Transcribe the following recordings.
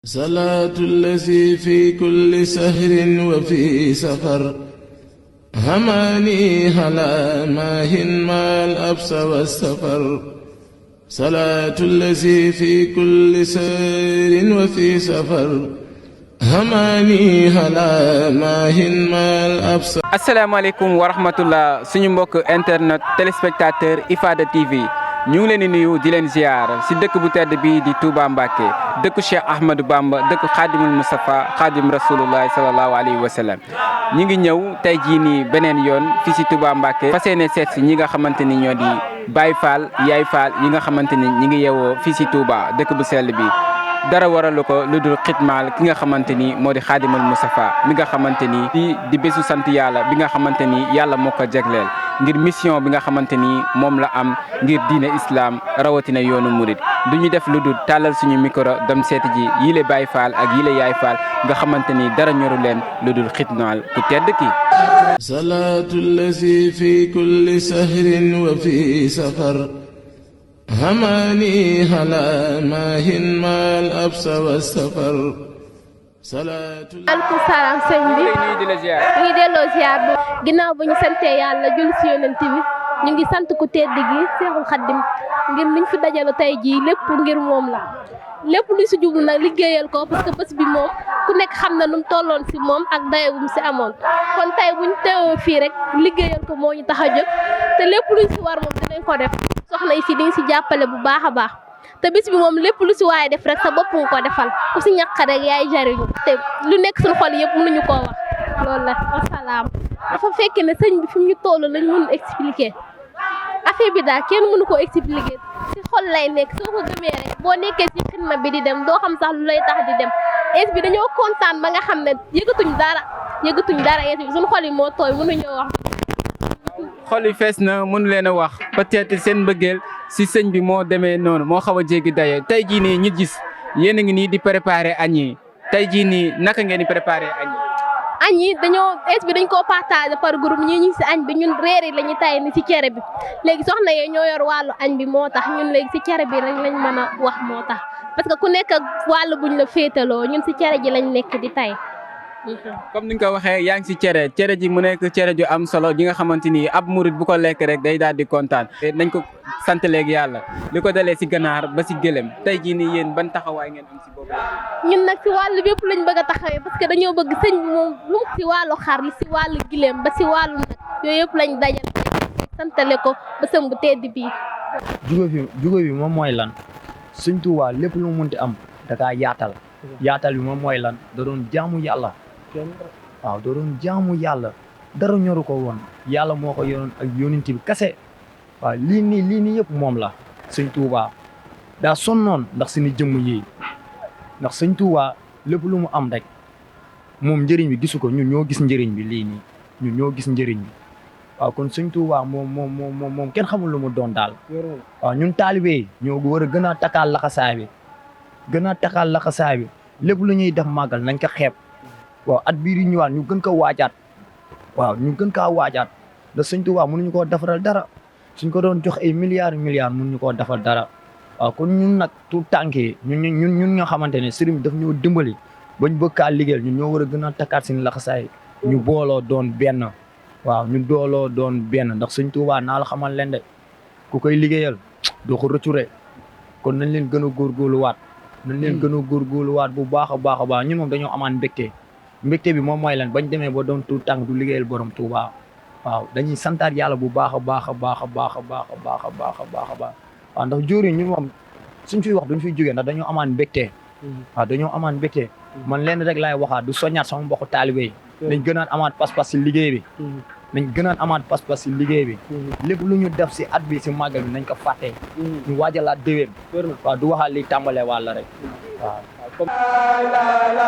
صلاة الذي في كل سهر وفي سفر هماني هلا ماهن ما الأبس والسفر صلاة الذي في كل سهر وفي سفر هماني هلا ماهن ما الأبس. asalaamaaleykum wa rahmatullah suñu mbokk internet téléspectateur Ifada TV ñu ngi leen di nuyu di leen ziar si dëkk bu tedd bii di Touba Mbacké dëkku Cheikh Ahmadou Bamba dëkku Khadimul Moustapha Khadim Rasulullah sallallahu alayhi wa sallam ñi ngi ñëw tey jii nii beneen yoon fii si Touba Mbacké fas yéene seet si ñi nga xamante ni ñoo di Baye Fall Yaay Fall yi nga xamante ni ñi ngi yeewoo fii si Touba dëkk bu sell bi dara waralu ko lu dul xitmaal ki nga xamante ni moo di Khadimul Moustapha mi nga xamante ni di bésu sant yàlla bi nga xamante ni yàlla moo ko jagleel ngir mission bi nga xamante ni moom la am ngir diine islam rawatina yoonu murid du ñu def lu dul tàllal suñu micro dem seeti ji yile Baye Fall ak yile Yaay Fall nga xamante ni dara ñoru leen lu dul xitmaal ku tedd ki salaatu allazi fi kulli sahrin wa fi safar هماني هلا ماهن ما الأبس والسفر صلاة aleykum salaam sëñ bi nuyu di la ziar ñu ngi delloo ziar bu ginnaaw ba ñu santee yàlla julli si yonent bi ñu ngi sant ku tedd gi Seexul Xaddim ngir liñ fi dajalo tey jii lépp ngir moom la lépp luy si jublu nag liggéeyal ko parce que bés bi moom ku nekk xam na nu mu tolloon si moom ak dayo bu mu si amoon kon tey buñ teewoo fii rek liggéeyal ko moo ñu tax a jóg te lépp luy si war moom dinañ ko def soxna yi si di nga si jàppale bu baax a baax te bis bi moom lépp lu si waaye def rek sa bopp nga ko defal ku si ñàkk rek yaay jariñu te lu nekk suñu xol yëpp mënuñu koo wax loolu la wasalaam dafa fekk ne sëñ bi fi mu ñu toll lañ mun expliquer affaire bi daal kenn mënu koo expliquer si xol lay nekk soo ko gëmee rek boo nekkee si xidma bi di dem doo xam sax lu lay tax di dem es bi dañoo kontaan ba nga xam ne yëgatuñ dara es bi suñu xol yi moo tooy mënuñoo wax xol yi fees na mënu leen a wax peut-être seen mbëggeel si sëñ bi moo demee noonu moo xaw a jéggi daye tey jii nii ñu gis yéen a ngi nii di préparer añ yi tey jii nii naka ngeen di préparer añ yi. añ yi dañoo es bi dañ koo partagé par groupe ñii ñu ngi si añ bi ñun reer yi la ñuy tay ni si cere bi léegi soxna yee ñoo yor wàllu añ bi moo tax ñun léegi si cere bi rek lañ mën a wax moo tax parce que ku nekk ak wàllu buñ la féetaloo ñun si cere ji lañ nekk di tay comme ni nga ko waxee yaa ngi si cere ji mu nekk cere ju am solo ji nga xamante ni ab murid bu ko lekk rek day daal di kontaan nañ ko sant léegi yàlla li ko dalee si ganaar ba si gëlëm tey jii nii yéen ban taxawaay ngeen am si boobu ñun nag si wàllu bépp lañ bëgg a taxawee parce que dañoo bëgg sëñ bi moom lu mu si wàllu xar li si wàllu gileem ba si wàllu nag yooyu yëpp lañ dajal santale ko ba sëm bu tedd bii jóge bi moom mooy lan Sëñ Tuubaa lépp lu mu munti am da kaa yaatal bi moom mooy lan da doon jaamu yàlla waaw da doon jaamu yàlla dara ñoru ko woon yàlla moo ko yoroon ak yonent bi kase waaw lii nii yëpp moom la Sëñ Tuubaa daa sonnoon ndax suñu jëmm yi ndax Sëñ Tuubaa lépp lu mu am rek moom njëriñ bi gisu ko ñun ñoo gis njëriñ bi lii nii ñun ñoo gis njëriñ bi waaw kon Sëñ Tuubaa moom kenn xamul lu mu doon daal waaw ñun taalibe yi ñoo war a gën a takkaal laxasaay bi lépp lu ñuy def màggal nañ ko xeeb waaw at bii di ñëwaat ñu gën ko waajaat ñu gën kaa waajaat da Sëñ Tuubaa mënuñu koo defaral dara suñ ko doon jox ay milliards mënuñu koo defal dara waaw kon ñun nag tout tànk yi ñun nga xamante ne sëriñ bi daf ñoo dimbali bañ bëgg kaa liggéeyal ñun ñoo war a gën a takkaat seen laxasaay ñu booloo doon benn waaw ñu dooloo doon benn ndax Sëñ Tuubaa naa la xamal leen de ku koy liggéeyal doo ko rëccure kon nañ leen gën a góorgóorluwaat bu baax a baax ñun moom dañoo amaan mbégte bi moom mooy lan bañ demee ba doon tuut tànk du liggéeyal borom Touba waaw dañuy santaat yàlla bu baax a baax waaw ndax jóori ñun moom suñ fiy wax duñ fiy jógee ndax dañoo amaan mbégte man leen rek laay waxaat du soññaat sama mbokku taalibe yi nañ gënaat amaat pas-pas si liggéey bi lépp lu ñu def si at bi si màggal bi nañ ko fàttee ñu waajalaat déwén waaw du waxaat li tàmbalee wàlla rek waaw la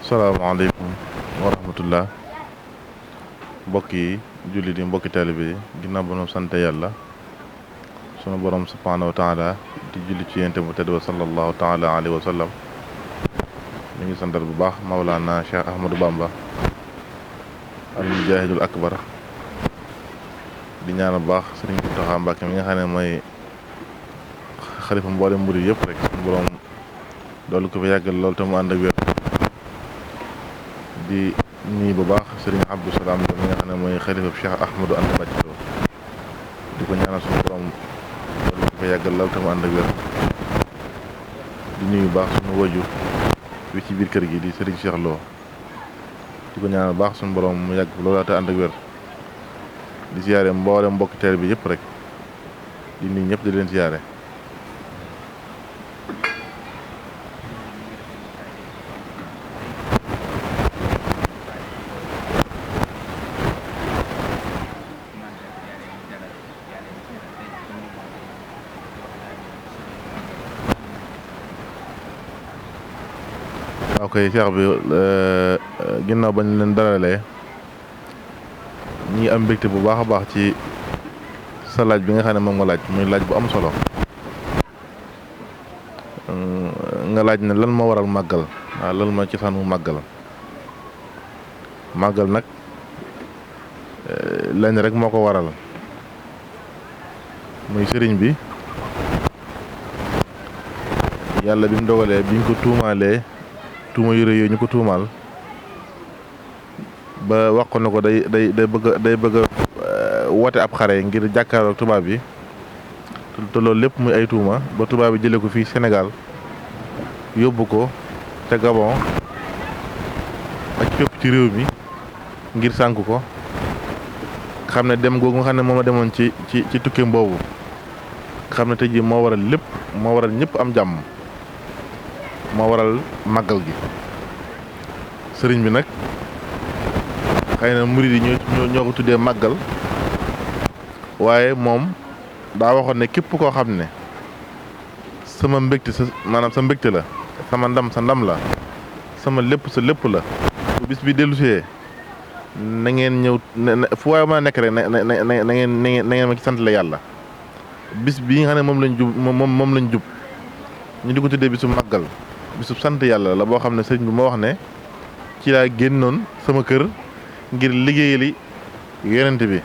salaamaaleykum wa rahmatullah mbokki jullit yi mbokki taalibe yi ginnaaw ba nu sant yàlla sunu borom subhaanahu wa taala di julli ci yonent bu tedd ba sallallahu taala alayhi wa sallam ñu ngi santal bu baax Mawlana Cheikh Ahmadou Bamba al mujahidul akbar di ñaan bu baax Sëriñ Muntaxa Mbàkke mi nga xam ne mooy xalifa mboolem murid yëpp rek sunu borom doolu ko fa yàggal loolu te mu ànd ak wér di nuyu bu baax Sëriñ Abdou Salaam mi nga xam ne mooy xalifa Cheikh Ahmadou Anta Mbàkke di ko ñaanal sunu borom doolu ko fa yàggal loolu te mu ànd ak wér di nuyu bu baax sunu wajur wi ci biir kër gi di Sëriñ Cheikh Lo di ko ñaanal baax sunu borom mu yàgg loolu te ànd ak wér di siyaare mboolem mbokki teer bi yëpp rek di nuyu ñëpp di leen siyaare ok Cheikh bi ginnaaw bañ leen dalalee ñi am mbégte bu baax a baax ci sa laaj bi nga xam ne moom nga laaj muy laaj bu am solo nga laaj ne lan moo waral màggal waaw lan moo ci saanu màggal màggal nag lenn rek moo ko waral muy sëriñ bi yàlla bi mu dogalee biñ ko tuumaalee tuuma yu rëy yooyu ñu ko tuumaal ba wax ko na ko day bëgg a woote ab xare ngir jàkkaarloog tubaab bi te loolu lépp muy ay tuuma ba tubaab bi jëlee ko fii Sénégal yóbbu ko te Gabon ak fépp ci réew mi ngir sànk ko xam ne dem googu nga xam ne moom la demoon ci tukkeem boobu xam ne tey jii moo waral lépp moo waral ñëpp am jàmm moo waral màggal gi sëriñ bi nag xëy na murid yi ñoo ko tuddee màggal waaye moom daa waxoon ne képp koo xam ne sama mbégte maanaam sa mbégte la sama ndam sa ndam la sama lépp sa lépp la bu bis bi dellusee na ngeen ñëw fu waaye mën a nekk rek na ngeen ma ci sant la yàlla bis bii nga xam ne moom lañ jub ñu di ko tuddee bisu màggal bisu sant yàlla la boo xam ne sëriñ bi moo wax ne ci laa génnoon sama kër ngir liggéeyali yonent bi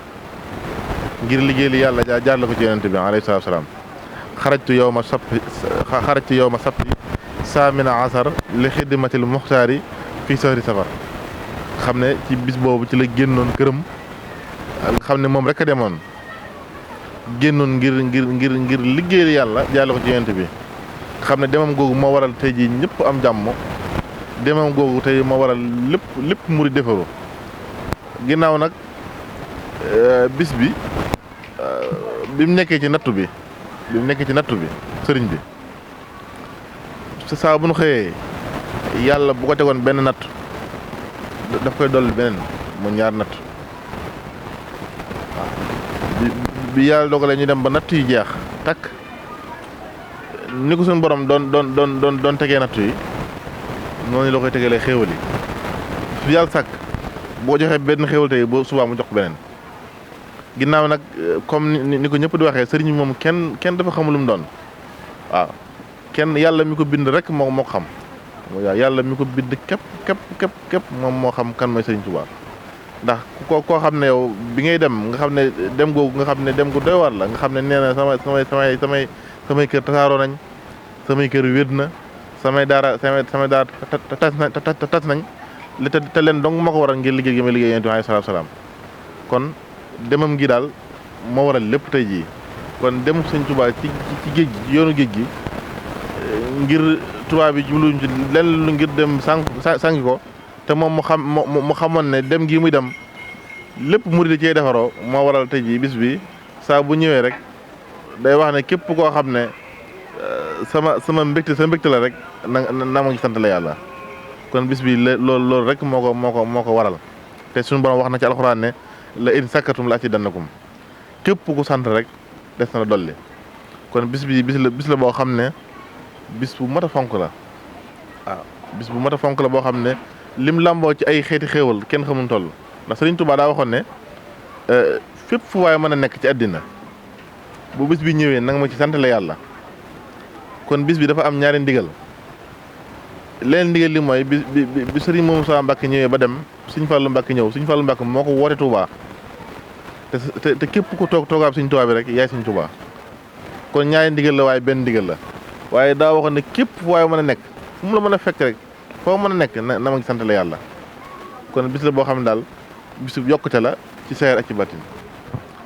ngir liggéeyali yàlla jaar la ko ci yonent bi alayhi salaatu wa salaam xarajtu yow ma sabti saamina asar li xidmatil muxtaari fii sahri safar xam ne ci bis boobu ci la génnoon këram nga xam ne moom rek a demoon génnoon ngir liggéeyali yàlla jaar la ko ci yonent bi xam ne demam googu moo waral tey jii ñëpp am jàmm demam googu tey moo waral lépp muri defaru ginnaaw nag bis bi mu nekkee ci nattu bi sëriñ bi saa bu nu xëyee yàlla bu ko tegoon benn natt daf koy dolli beneen mu ñaar natt waaw bi yàlla dogalee ñu dem ba natt yi jeex takk ni ko suñu borom doon tegee natt yi noonu la koy tegalee xéewal yi su yàlla sàkk boo joxee benn xéewal tey boo subaa mu jox beneen ginnaaw nag comme ni ko ñëpp di waxee sëriñ bi moom kenn dafa xamul lu mu doon waaw kenn yàlla mi ko bind rek moo ko xam waaw yàlla mi ko bind képp moom moo xam kan mooy sëriñ Tuubaa ndax koo xam ne yow bi ngay dem nga xam ne dem googu nga xam ne dem gu doy war la nga xam ne nee na samay kër tasaaroo nañ samay kër wéet na samay daara tas nañ te leen donc moo ko waral ngir liggéey gi may liggéey yonent bi alayhi salaatu salaam kon demam gi daal moo waral lépp tey jii kon dem sëñ Tuubaa ci géej gi yoonu géej gi ngir tubaab bi jubluñ ci lenn lu ngir dem sànq ko te moom mu xamoon ne dem gi muy dem lépp murid cee defaroo moo waral tey jii bis bi saa bu ñëwee rek day wax ne képp koo xam ne sama mbégte sa mbégte la rek na ma ngi sant la yàlla kon bis bi loolu rek moo ko waral te suñu borom wax na ci alxuraan ne la in sakkatum la azidannakum képp ku sant rek des na la dolli kon bis bi bis la boo xam ne bis bu mat a fonk la waaw bis bu mat a fonk la boo xam ne lim làmboo ci ay xeeti xéewal kenn xamul toll ndax Sëriñ Tuubaa daa waxoon ne fépp fu waaye mën a nekk ci àddina bu bis bi ñëwee nanga ma ci sant la yàlla kon bis bi dafa am ñaari ndigal leen ndigal li mooy bi Sëriñ Moussa Mbacke ñëwee ba dem Sëriñ Fallu Mbacke ñëw Sëriñ Fallu Mbacke moo ko woote Touba te képp ku toogaab Sëriñ Touba bi rek yaay Sëriñ Touba kon ñaari ndigal la waaye benn ndigal la waaye daa waxoon ne képp fu waaye mën a nekk fu mu la mën a fekk rek foo mën a nekk na ma ngi sant la yàlla kon bis la boo xam ne daal bisu yokkute la ci saayir ak ci bàttin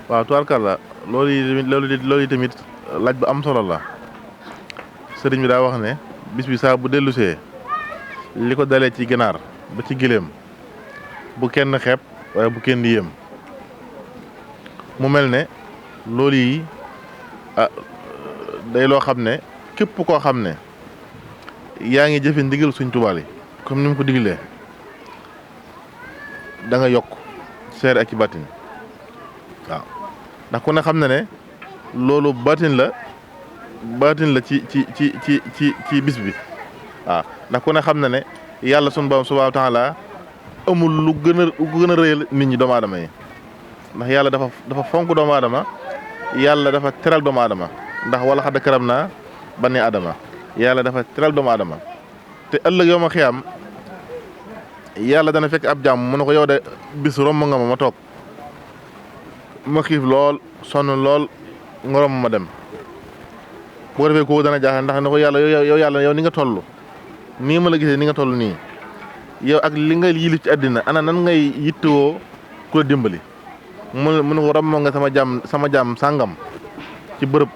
waaw tubaarkàlla loolu yi tamit laaj bu am solo la sëriñ bi daa wax ne bis bi saa bu dellusee li ko dalee ci ginaar ba ci giléem bu kenn xeeb waaye bu kenn yéem mu mel ne loolu yi day loo xam ne képp koo xam ne yaa ngi jëfe ndigal Sëriñ Tuubaa yi comme ni mu ko diglee da nga yokk seer ak ci bàttin waaw ndax ku ne xam na ne loolu bàttin la ci bis bi waaw ndax ku ne xam na ne yàlla sunu Boroom subhaanahu wa taala amul lu gën a rëyal nit ñi doomu aadama yi ndax yàlla dafa fonk doomu aadama yàlla dafa teral doomu aadama ndax wala xadd karam naa bani aadama yàlla dafa teral doomu aadama te ëllëg yow ma xiyaam yàlla dana fekk ab jàmm mu ne ko yow de bis romb nga ma toog ma xiif lool sonn lool nga romb ma dem bu ko defee kooku dana jaaxle ndax ne ko yàlla yow ni nga toll nii ma la gisee ni nga toll nii yow ak li nga yilif ci àddina ana nan ngay yittewoo ku la dimbali mu ne ko romb nga sama jàmm sàngam ci bërëb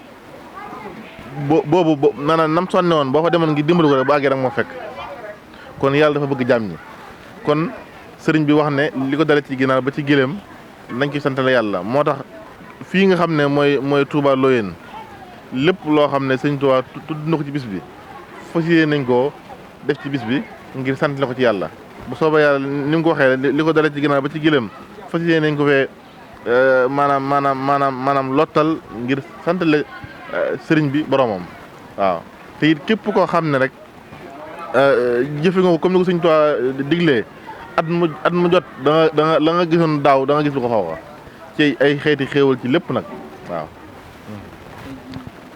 boobu nam sonne woon boo fa demoon ngi dimbali ko rek bu àggee rek moo fekk kon yàlla dafa bëgg jàmm ñi kon sëriñ bi wax ne li ko dale ci ginaar ba ci giléem nañ ci sant la yàlla moo tax fii nga xam ne mooy Touba Loyenne lépp loo xam ne sëriñ Touba tudd na ko ci bis bi fas yéene nañ koo def ci bis bi ngir sant la ko ci yàlla bu soobee yàlla ni mu ko waxee li ko dale ci ginaar ba ci giléem fas yéene nañ ko fee maanaam lottal ngir sant la sëriñ bi boromam waaw te it képp koo xam ne rek jëfe nga ko comme ni ko Sëriñ Tuubaa diglee at mu jot da nga la nga gisoon daaw da nga gis lu ko faw ci ay xeeti xéewal ci lépp nag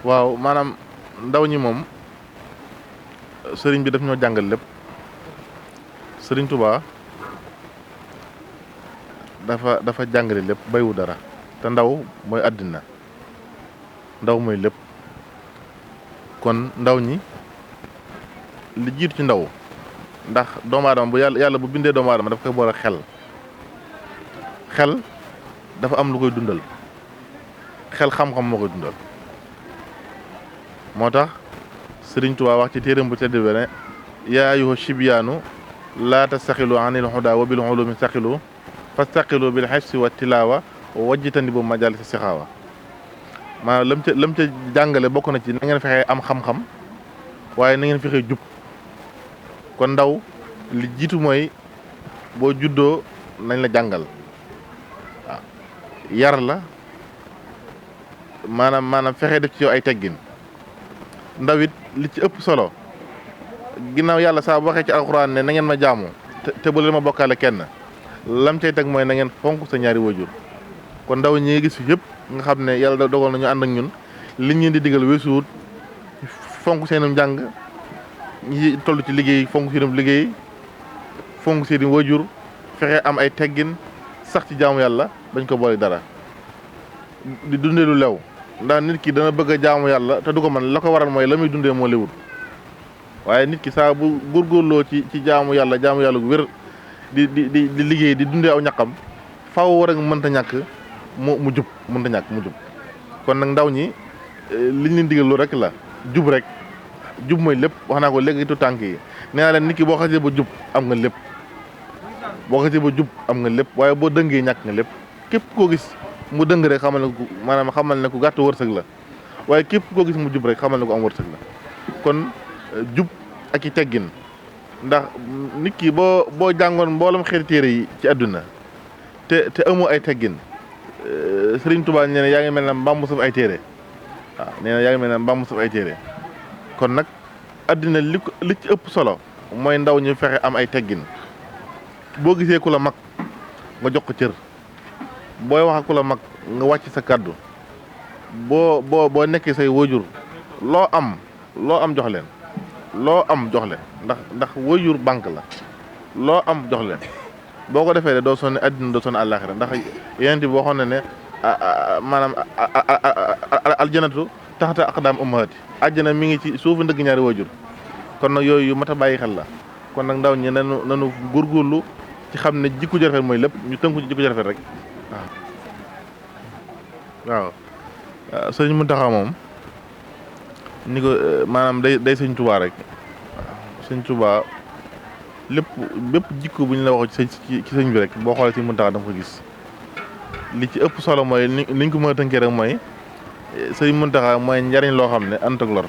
waaw maanaam ndaw ñi moom sëriñ bi daf ñoo jàngal lépp Sëriñ Tuubaa dafa jàngale lépp bayu dara te ndaw mooy àddina ndaw mooy lépp kon ndaw ñi li jiitu ci ndaw ndax doomu aadama bu yàlla bu bindee doomu aadama dafa koy boole xel dafa am lu koy dundal xel xam-xam moo koy dundal moo tax Sëriñ Tuubaa wax ci téeram bu tedd bi ne yaa ayyuha shibyaanu laa tastaxilu anil hudaa wa bil ulumi staxilu fastaxilu bil hifsi wa tilaawa wajjitandi bu majalisa sixaawa maanaam lam ca jàngale bokk na ci na ngeen fexee am xam-xam waaye na ngeen fexee jub kon ndaw li jiitu mooy boo juddoo nañ la jàngal waaw yar la maanaam fexee def ci yow ay teggin ndaw it li ci ëpp solo ginnaaw yàlla saa bu waxee ci alxuraan ne na ngeen ma jaamu te bu leen ma bokkaale kenn lam cay teg mooy na ngeen fonk sa ñaari wajur kon ndaw ñi gis fi yëpp nga xam ne yàlla dogal na ñu ànd ak ñun li ñu di digal weesuwut fonk seenum njàng ñi toll ci liggéey fonk seenum liggéey fonk seeni wajur fexe am ay teggin sax ci jaamu yàlla bañ ko boole dara di dundee lu lew ndax nit ki dana bëgg a jaamu yàlla te du ko mën la ko waral mooy la muy dundee moo lewul waaye nit ki saa bu góorgóorloo ci jaamu yàlla gu wér di liggéey di dundee aw ñaqam faaw war a mënta ñàkk mu jub mënta ñàkk mu jub kon nag ndaw ñi liñ leen digal lu rek la jub rek jub mooy lépp wax naa ko léegi tu tànk yi nee naa leen nit ki boo xasee ba jub am nga lépp boo xasee ba jub am nga lépp waaye boo dëngee ñàkk nga lépp képp koo gis mu dëng rek xamal ne ku gàtt wërsëg la waaye képp koo gis mu jub rek xamal ne ku am wërsëg la kon jub ak i teggin ndax nit ki boo jàngoon mboolem xeeti téere yi ci àdduna te amoo ay teggin Sëriñ Tuubaa nee na yaa ngi mel ne mbaam mu saf ay téere waaw nee na yaa ngi mel ne mbaam mu saf ay téere kon nag addina li ci ëpp solo mooy ndaw ñu fexe am ay teggin boo gisee ku la mag nga jox ko cër booy wax ak ku la mag nga wàcc sa kàddu boo nekkee say waajur loo am jox leen ndax waajur banque la loo am jox leen boo ko defee de doo sonne addina doo sonne àllaaxira ndax yeneen bi waxoon na ne maanaam aljanatu taxta aqdaam ummahaati àjjana mi ngi ci suufu ndëgg ñaari waajur kon nag yooyu mat a bàyyi xel la kon nag ndaw ñi nanu góorgóorlu ci xam ne jikko ju rafet mooy lépp ñu tënku ci jikko ju rafet rek waaw sëñ Muntaxa moom ni ko maanaam day sëñ Tuubaa rek waaw sëñ Tuubaa bépp jikko bu ñu la wax ci sëñ bi rek boo xoolee sëñ Muntaxa da nga ko gis li ci ëpp solo mooy niñ ko mën a tënkee rek mooy sëñ Muntaxa mooy njariñ loo xam ne ànd ak lor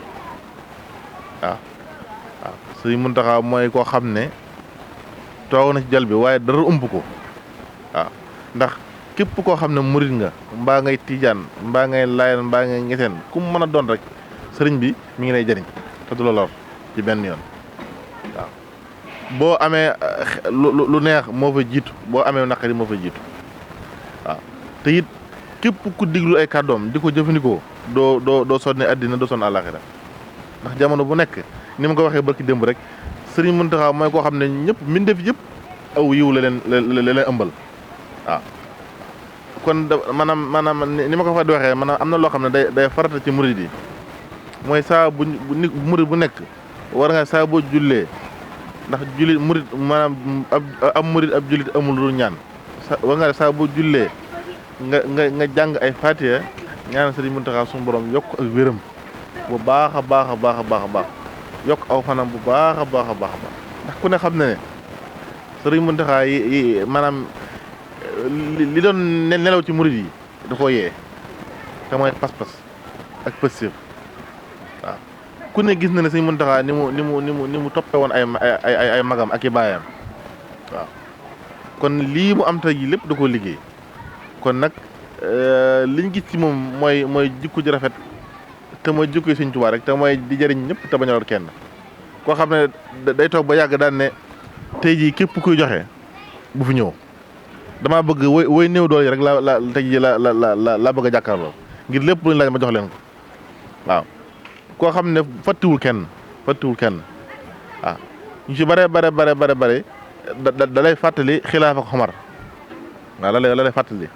waaw sëñ Muntaxa mooy koo xam ne toog na ci jal bi waaye dara ëmb ko waaw ndax képp koo xam ne murit nga mbaa ngay tiijaan mbaa ngay laayal mbaa ngay ngeseen ku mu mën a doon rek sëriñ bi mi ngi lay jëriñ te du la lor ci benn yoon waaw boo amee lu neex moo fa jiitu boo amee naqari moo fa jiitu waaw te it képp ku diglu ay kàddoom di ko jëfandikoo doo sonne àddina doo sonne àllaaxira ndax jamono bu nekk ni ma ko waxee barki démb rek sëriñ Muntaxa mooy koo xam ne ñëpp mbindeef yëpp aw yiw la leen ëmbal waaw kon maanaam ni ma ko fa di waxee maanaam am na loo xam ne day farata ci murid yi mooy saa bu murid bu nekk war nga saa boo jullee ndax jullit murid maanaam ab murid ab jullit amul lu ñaan war nga saa boo jullee nga jàng ay fatiha ñaan sëriñ Muntaxa suñu borom yokk ak wéram bu baax a baax a baax a baax a baax yokk aw fanam bu baax a baax a baax a baax ndax ku ne xam ne sëriñ Muntaxa yi maanaam li doon nelaw ci murid yi da koo yee te mooy pas-pas ak pëstéef waaw ku ne gis na ne sëriñ Muntaxa ni mu toppe woon ay magam ak i baayam waaw kon lii mu am tey ji lépp da koo liggéey kon nag liñ gis ci moom mooy jikko ji rafet te mooy jikko Sëriñ Tuubaa rek te mooy di jëriñ ñëpp te bañ a lor kenn koo xam ne day toog ba yàgg daan ne tey jii képp kuy joxe bu fi ñëw damaa bëgg woy néew doole yi rek la tey jii la bëgg a jàkkaarloo ngir lépp luñ laaj ma jox leen ko waaw koo xam ne fàttiwul kenn waaw ñu ci bare da lay fàttali xilaaf ak xomar waaw la lay fàttali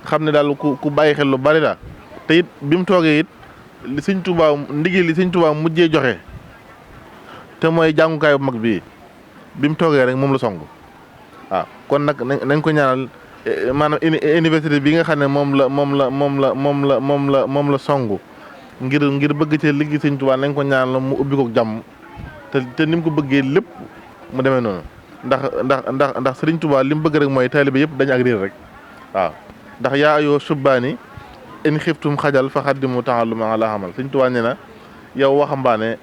xam ne daal ku bàyyi xel lu bari la te it bi mu toogee it li Sëriñ Tuubaa li Sëriñ Tuubaa mujjee joxe te mooy jàngukaay bu mag bi mu toogee rek moom la song waaw kon nag nañ ko ñaanal maanaam université bi nga xam ne moom la songu ngir bëgg cee liggéey Sëriñ Tuubaa nañ ko ñaanal mu ubbi ko jàmm te ni mu ko bëggee lépp mu demee noonu ndax Sëriñ Tuubaa li mu bëgg rek mooy taalibe yëpp dañu ak réer rek waaw ndax yaa ayoo subbaani in xiftum xajal fa xaddimu taalluma ala xamal Sëriñ Tuubaa nee na yow waxambaane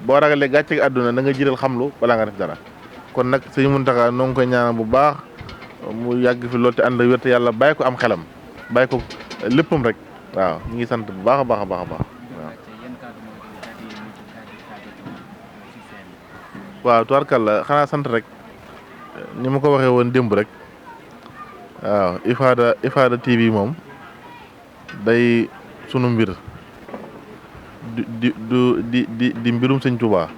boo ragalee gàcce gi àdduna na nga jiital xamlu balaa nga def dara kon nag Sëriñ Muntaxa noo ngi koy ñaanal bu baax mu yàgg fi loolu te ànd ak wér te yàlla bàyyi ko am xelam bàyyi ko léppam rek waaw ñu ngi sant bu baax a baax a baax a baax waaw tubaarkàlla xanaa sant rek ni ma ko waxee woon démb rek waaw Ifada TV moom day sunu mbir di mbirum Sëñ Tuubaa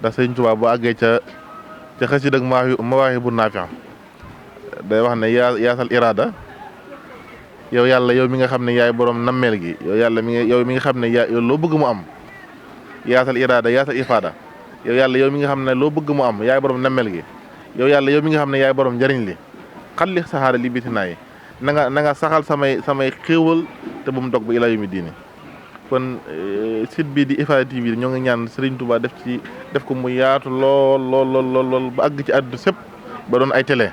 ndax Sëñ Tuubaa bu àggee ca xasida ak Mawaahibu Naafi' day wax ne yaasal iraada yow yàlla yow mi nga xam ne yaay borom nammeel gi yow mi nga xam ne yow loo bëgg mu am yaasal iraada yaasal ifaada yow yàlla yow mi nga xam ne loo bëgg mu am yaay borom nammeel gi yow yàlla yow mi nga xam ne yaay borom njariñ li xalli saxaara li biti naa yi na nga saxal samay xéewal te bu mu dog ba ilaa yawmi diini kon site bi di Ifada TV ñoo ngi ñaan Serigne Touba def ko mu yaatu lool ba àgg ci àdduna sépp ba doon ay télé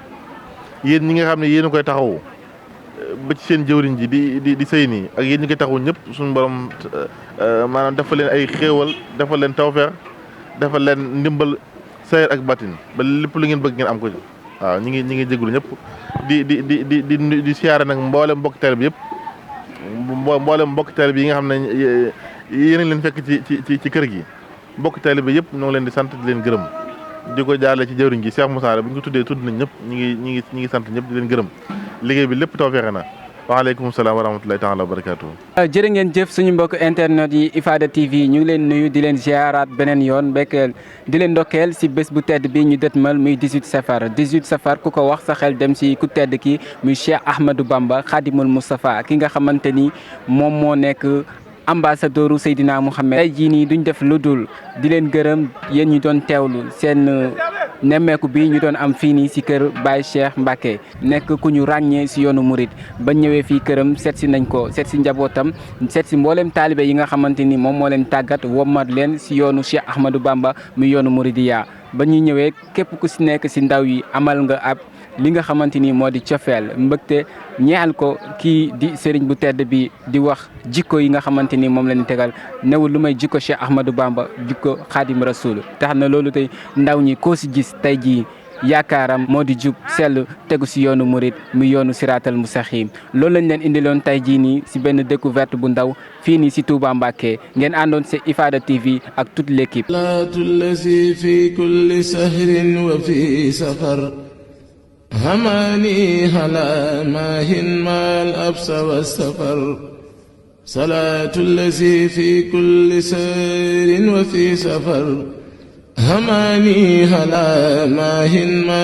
yéen ñi nga xam ne yéen a koy taxawu ba ci seen jëwriñ ji di sëy nii ak yéen ñi koy taxawu ñëpp suñu borom maanaam dafa leen ay xéewal dafa leen tawfeex dafa leen ndimbal sayr ak batin ba lépp lu ngeen bëgg ngeen am ko ci waaw ñi ngi jégalu ñëpp di siyaare nag mboolem mbokk télé bi yëpp mboolem mbokk taalibe yi nga xam ne yéen leen fekk ci kër gi mbokk taalibe yëpp ñoo ngi leen di sant di leen gërëm di ko jaarale ci jëwriñ gi Cheikh Moussa bu ñu ko tuddee tudd nañ ñëpp ñi ngi sant ñëpp di leen gërëm liggéey bi lépp tawfeex na. waaleykum salaam wa rahmatulahi taala wa barakaatu. jërë ngeen jëf suñu mbokk internet yi Ifada TV ñu ngi leen nuyu di leen ziaraat beneen yoon bekkeel di leen ndokkeel si bés bu tedd bi ñu dëtmal muy 18 safar ku ko wax sa xel dem si ku tedd ki muy Cheikh Ahmadou Bamba Khadimul Moustapha ki nga xamante ni moom moo nekk ambassadeuru Seydina Mouhamed. tey jii nii duñ def lu dul di leen gërëm yéen ñu doon teewlu seen nemmeeku bi ñu doon am fii nii si kër Baye Cheikh Mbacké nekk ku ñu ràññee si yoonu Mouride ba ñëwee fii këram seet si nañ ko seet si njabootam seet si mboolem taalibe yi nga xamante ni moom moo leen tàggat wommat leen si yoonu Cheikh Ahmadou Bamba muy yoonu Mouridiya ba ñu ñëwee képp ku si nekk si ndaw yi amal nga ab li nga xamante ni moo di cofeel mbëgte ñeexal ko kii di sëriñ bu tedd bi di wax jikko yi nga xamante ni moom lañu tegal newul lu may jikko Cheikh Ahmadou Bamba jikko Xaadim Rasul tax na loolu tey ndaw ñi koo si gis tey jii yaakaaram moo di jub sell tegu si yoonu murit muy yoonu siraatal mustaqiim loolu lañ leen indiloon tey jii nii si benn découverte bu ndaw fii nii si Touba Mbacké ngeen àndoon si Ifada TV ak toute l'équipe lazi fi kulli sahrin wa fi safar هماني هلا ماهن ما الأبس والسفر صلاة الذي في كل سير وفي سفر هماني هلا ماهن ما